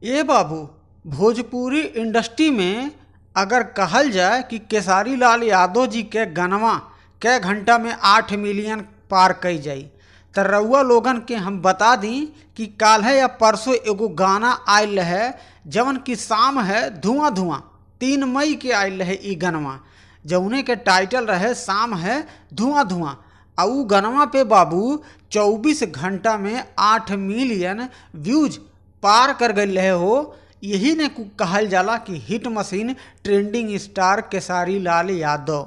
ए बाबू, भोजपुरी इंडस्ट्री में अगर कहल जाए कि खेसारी लाल यादव जी के गनवा कै घंटा में 8 मिलियन पार कई जाई, त रउआ लोगन के हम बता दी कि काल्हे या परसों एगो गाना आयल रहे, जवन की शाम है धुआं धुआं। 3 मई के आयल रहे ई गनवा, जौने के टाइटल रहे शाम है धुआं धुआं। आ उ गनवा पे बाबू 24 घंटा में 8 मिलियन व्यूज पार कर गईल रहे हो। यही ने कहल जाला कि hit machine, trending star Khesari Lal Yadav.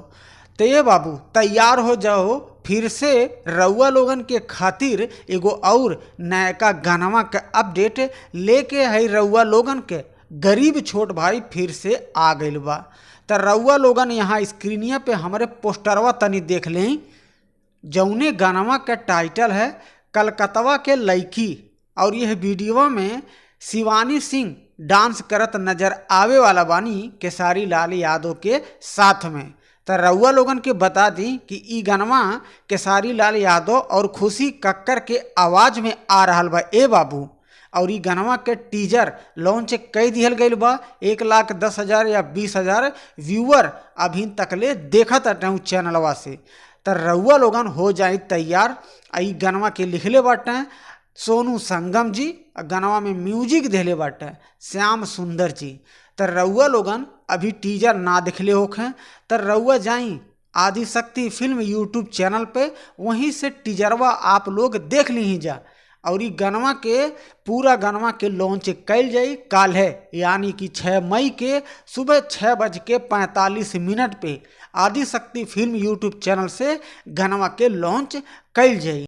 तो ये बाबू, तैयार हो जाओ, फिर से रउआ लोगन के खातिर एगो और नयका गानवा के अपडेट लेके है रउआ लोगन के गरीब छोट भाई फिर से आ गइल बा। त रउआ लोगन यहाँ स्क्रीनिया पे हमरे पोस्टरवा तनी देख लें, जौने गानवा के टाइटल है कलकत्तवा के लईकी और यह वीडियो में शिवानी सिंह डांस करत नजर आवे वाला बानी खेसारी लाल यादव के साथ में। त रउआ लोगन के बता दी कि ई गनवा खेसारी लाल यादव और खुशी कक्कर के आवाज़ में आ रहल बा ए बाबू। और ई गनवा के टीजर लॉन्च कई दिहल गईल बा। 1,10,000 या 20,000 व्यूअर अभी तकले देखत अटे चैनलवा से। त रउआ लोगन हो जाई तैयार। आ ई गनवा के लिखले बाटे सोनू संगम जी आ गनवा में म्यूजिक देले बाटे श्याम सुंदर जी। त रउआ लोगन अभी टीजर ना देखले होखें, त रउआ जाई आदिशक्ति फिल्म यूट्यूब चैनल पे, वहीं से टीजरवा आप लोग देख लीही जा। और ई गनवा के, पूरा गनवा के लॉन्च कइल जाई काल्हे, यानी कि 6 मई के सुबह 6:45 पे आदिशक्ति फिल्म यूट्यूब चैनल से गनवा के लॉन्च कइल जाई।